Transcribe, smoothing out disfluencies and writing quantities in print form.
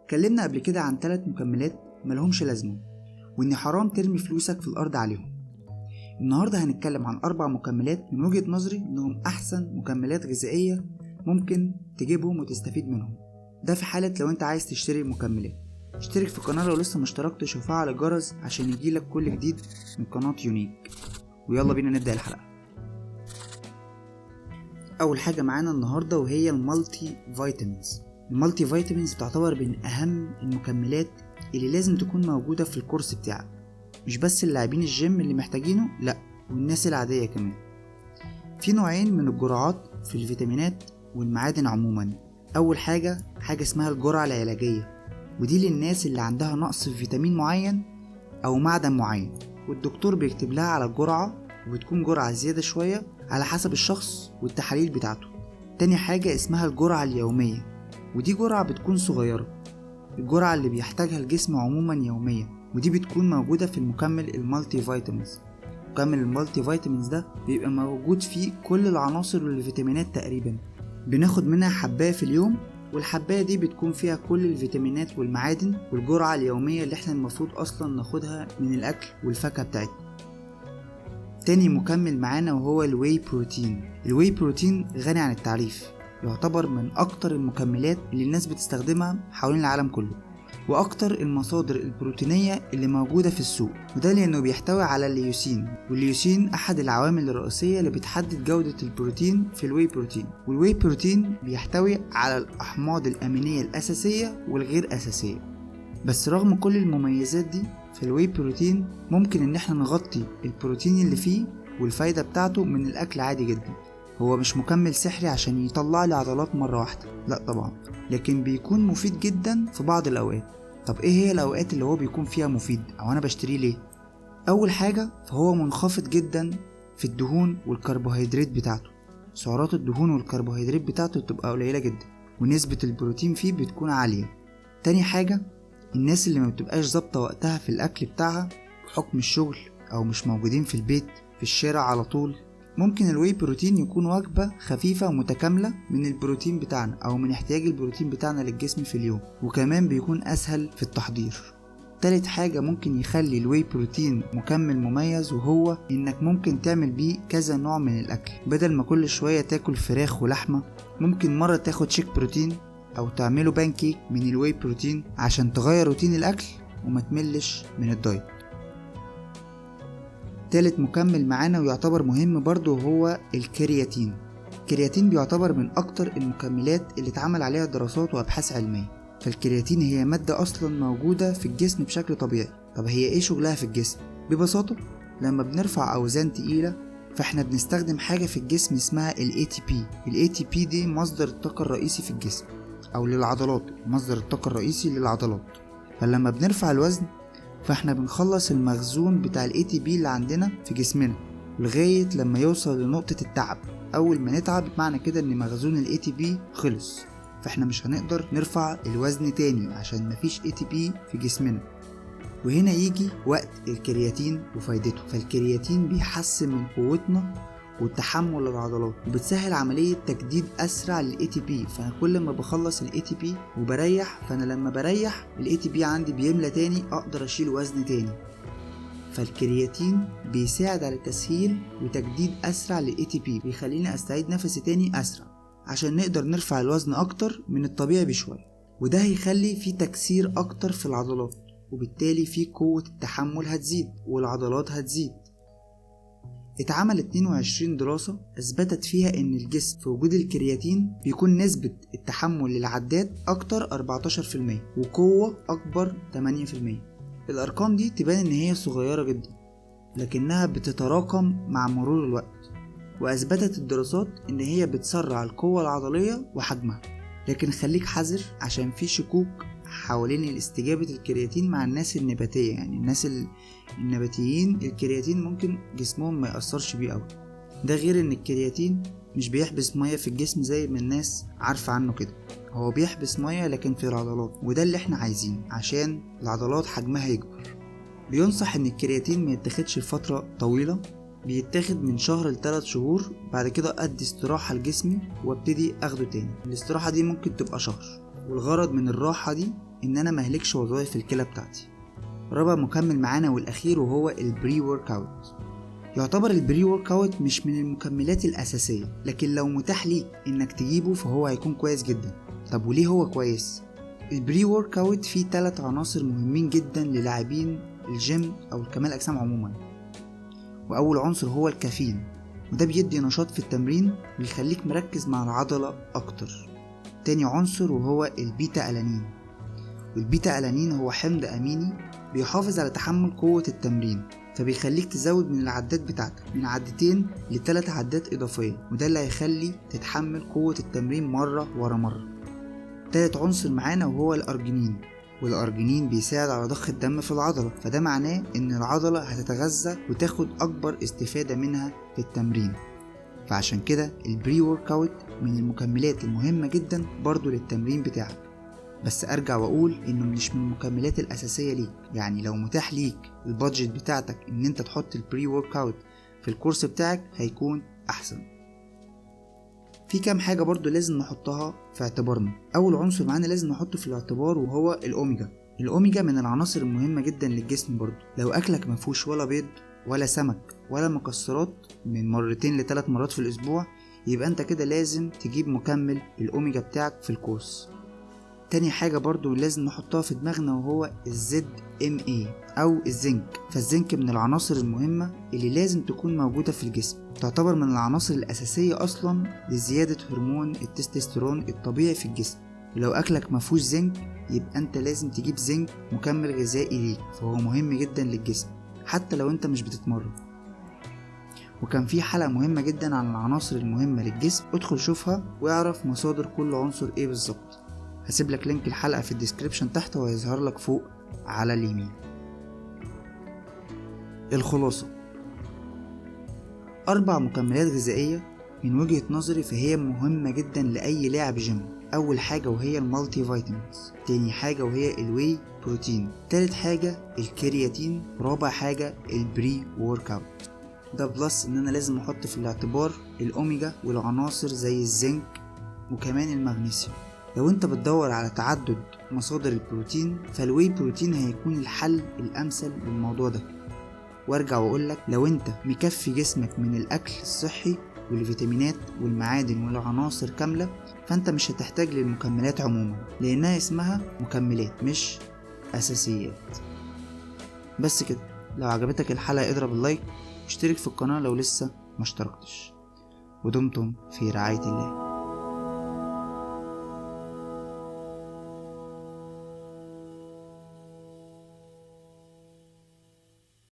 اتكلمنا قبل كده عن 3 مكملات ملهمش لازمة وإن حرام ترمي فلوسك في الأرض عليهم. النهاردة هنتكلم عن 4 مكملات من وجهة نظري إنهم أحسن مكملات غذائية ممكن تجيبهم وتستفيد منهم، ده في حالة لو أنت عايز تشتري مكملات. اشترك في القناة لو لسه مشتركتش وفعل الجرس عشان يجيلك كل جديد من قناة يونيك. ويلا بينا نبدأ الحلقة. أول حاجة معانا النهاردة وهي ال multivitamins. ال multivitamins تعتبر من أهم المكملات اللي لازم تكون موجودة في الكورس بتاعك، مش بس اللاعبين الجيم اللي محتاجينه، لأ والناس العادية كمان. في نوعين من الجرعات في الفيتامينات والمعادن عموما. أول حاجة اسمها الجرعة العلاجية، ودي للناس اللي عندها نقص في فيتامين معين أو معدن معين، والدكتور بيكتب لها على الجرعة، وبتكون جرعة زيادة شوية على حسب الشخص والتحاليل بتاعته. تاني حاجة اسمها الجرعة اليومية، ودي جرعة بتكون صغيرة، الجرعة اللي بيحتاجها الجسم عموما يوميا، ودي بتكون موجودة في المكمل ال multivitamins. مكمل ال multivitamins ده بيبقى موجود فيه كل العناصر والفيتامينات تقريبا، بناخد منها حباية في اليوم، والحباية دي بتكون فيها كل الفيتامينات والمعادن والجرعة اليومية اللي احنا المفروض اصلا ناخدها من الاكل والفاكهة بتاعتنا. تاني مكمل معانا وهو ال whey protein. ال whey protein غني عن التعريف، يعتبر من اكتر المكملات اللي الناس بتستخدمها حوالين العالم كله، واكتر المصادر البروتينية اللي موجودة في السوق، وده لانه بيحتوي على الليوسين، والليوسين احد العوامل الرئيسية اللي بتحدد جودة البروتين في ال whey protein. وال whey protein بيحتوي على الاحماض الامينية الاساسية والغير اساسية. بس رغم كل المميزات دي في ال whey protein، ممكن ان احنا نغطي البروتين اللي فيه والفايدة بتاعته من الاكل عادي جدا. هو مش مكمل سحري عشان يطلع لي عضلات مرة واحدة، لا طبعا، لكن بيكون مفيد جدا في بعض الاوقات. طب ايه هي الاوقات اللي هو بيكون فيها مفيد او انا بشتريه ليه؟ اول حاجة فهو منخفض جدا في الدهون والكربوهيدرات بتاعته، سعرات الدهون والكربوهيدرات بتاعته بتبقى قليلة جدا، ونسبة البروتين فيه بتكون عالية. تاني حاجة، الناس اللي ما بتبقاش ظابطة وقتها في الاكل بتاعها بحكم الشغل او مش موجودين في البيت في الشارع على طول، ممكن ال whey protein يكون وجبة خفيفة ومتكاملة من البروتين بتاعنا أو من احتياج البروتين بتاعنا للجسم في اليوم، وكمان بيكون أسهل في التحضير. تالت حاجة ممكن يخلي ال whey protein مكمل مميز، وهو إنك ممكن تعمل بيه كذا نوع من الأكل، بدل ما كل شوية تاكل فراخ ولحمة، ممكن مرة تاخد shake protein أو تعمله بانكيك من ال whey protein عشان تغير روتين الأكل وما تملش من ال diet. تالت مكمل معانا ويعتبر مهم برضو هو الكرياتين. الكرياتين بيعتبر من أكتر المكملات اللي اتعمل عليها دراسات وأبحاث علمية. فالكرياتين هي مادة أصلا موجودة في الجسم بشكل طبيعي. طب هي إيه شغلها في الجسم؟ ببساطة لما بنرفع أوزان تقيلة فإحنا بنستخدم حاجة في الجسم اسمها ال ATP. ال ATP دي مصدر الطاقة الرئيسي في الجسم أو للعضلات، مصدر الطاقة الرئيسي للعضلات. فلما بنرفع الوزن فاحنا بنخلص المخزون بتاع ال ATP اللي عندنا في جسمنا لغاية لما يوصل لنقطة التعب. أول ما نتعب معنى كده إن مخزون ال ATP خلص، فاحنا مش هنقدر نرفع الوزن تاني عشان مفيش ATP في جسمنا. وهنا يجي وقت الكرياتين وفايدته. فالكرياتين بيحسن من قوتنا والتحمل للعضلات، وبتسهل عملية تجديد أسرع لل ATP. فأنا كل ما بخلص ال ATP وبريح، فأنا لما بريح ال ATP عندي بيملى تاني، أقدر أشيل وزن تاني. فالكرياتين بيساعد على تسهيل وتجديد أسرع لل ATP، بيخليني أستعيد نفسي تاني أسرع عشان نقدر نرفع الوزن أكتر من الطبيعي بشوية، وده هيخلي في تكسير أكتر في العضلات، وبالتالي في قوة التحمل هتزيد والعضلات هتزيد. اتعمل 22 دراسة أثبتت فيها إن الجسم في وجود الكرياتين بيكون نسبة التحمل للعدات أكتر 14% وقوة أكبر 8%. الأرقام دي تبان إن هي صغيرة جدا، لكنها بتتراكم مع مرور الوقت، وأثبتت الدراسات إن هي بتسرع القوة العضلية وحجمها. لكن خليك حذر عشان في شكوك حوالين الاستجابة الكرياتين مع الناس النباتية، يعني الناس النباتيين الكرياتين ممكن جسمهم ما يأثرش بيه أوي. ده غير ان الكرياتين مش بيحبس مية في الجسم زي ما الناس عارفة عنه كده، هو بيحبس مية لكن في العضلات، وده اللي احنا عايزينه عشان العضلات حجمها يكبر. بينصح ان الكرياتين ما يتاخدش لفترة طويلة، بيتاخد من شهر ل3 شهور، بعد كده ادي استراحة لجسمي وابتدي اخده تاني. الاستراحة دي ممكن تبقى شهر، والغرض من الراحة دي ان انا مهلكش وظائف الكلى بتاعتي. رابع مكمل معانا والاخير وهو ال pre-workout. يعتبر ال pre-workout مش من المكملات الاساسية، لكن لو متاح ليك انك تجيبه فهو هيكون كويس جدا. طب وليه هو كويس؟ ال pre-workout فيه 3 عناصر مهمين جدا للاعبين الجيم او كمال الاجسام عموما. واول عنصر هو الكافيين، وده بيدي نشاط في التمرين ويخليك مركز مع العضلة اكتر. تاني عنصر وهو ال beta-alanine، وال beta-alanine هو حمض اميني بيحافظ على تحمل قوة التمرين، فبيخليك تزود من العدات بتاعتك من 2 ل3 عدات اضافية، وده اللي هيخلي تتحمل قوة التمرين مرة ورا مرة. تالت عنصر معانا وهو ال arginine، وال arginine بيساعد على ضخ الدم في العضلة، فده معناه ان العضلة هتتغذى وتاخد اكبر استفادة منها في التمرين. فعشان كده ال pre-workout من المكملات المهمة جدا برضو للتمرين بتاعك. بس ارجع واقول انه مش من المكملات الاساسية ليك، يعني لو متاح ليك ال budget بتاعتك ان انت تحط ال pre-workout في الكورس بتاعك هيكون احسن. في كام حاجة برضو لازم نحطها في اعتبارنا. اول عنصر معانا لازم نحطه في الاعتبار وهو الاوميجا. الاوميجا من العناصر المهمة جدا للجسم برضو. لو اكلك مفهوش ولا بيض ولا سمك ولا مكسرات من 2 ل3 مرات في الاسبوع، يبقى انت كده لازم تجيب مكمل الاوميجا بتاعك في الكورس. تاني حاجة برضو لازم نحطها في دماغنا وهو ال ZMA أو الزنك. فالزنك من العناصر المهمة اللي لازم تكون موجودة في الجسم، تعتبر من العناصر الأساسية أصلا لزيادة هرمون التستوستيرون الطبيعي في الجسم. ولو أكلك مفهوش زنك يبقى أنت لازم تجيب زنك مكمل غذائي ليك، فهو مهم جدا للجسم حتى لو أنت مش بتتمرن. وكان في حلقة مهمة جدا عن العناصر المهمة للجسم، ادخل شوفها واعرف مصادر كل عنصر ايه بالظبط. هسيب لك link الحلقة في ال description تحت وهيظهر لك فوق على اليمين. الخلاصة، 4 مكملات غذائية من وجهة نظري فهي مهمة جدا لأي لاعب جيم. أول حاجة وهي ال multivitamins، تاني حاجة وهي ال whey protein، تالت حاجة الكرياتين، رابع حاجة ال pre-workout. ده plus ان انا لازم احط في الاعتبار الاوميجا والعناصر زي الزنك وكمان المغنيسيوم. لو انت بتدور على تعدد مصادر البروتين فال whey protein هيكون الحل الامثل للموضوع ده. وارجع واقولك لو انت مكفي جسمك من الاكل الصحي والفيتامينات والمعادن والعناصر كاملة فانت مش هتحتاج للمكملات عموما، لانها اسمها مكملات مش اساسيات. بس كده، لو عجبتك الحلقة اضرب ال like واشترك في القناة لو لسه ما اشتركتش، ودمتم في رعاية الله.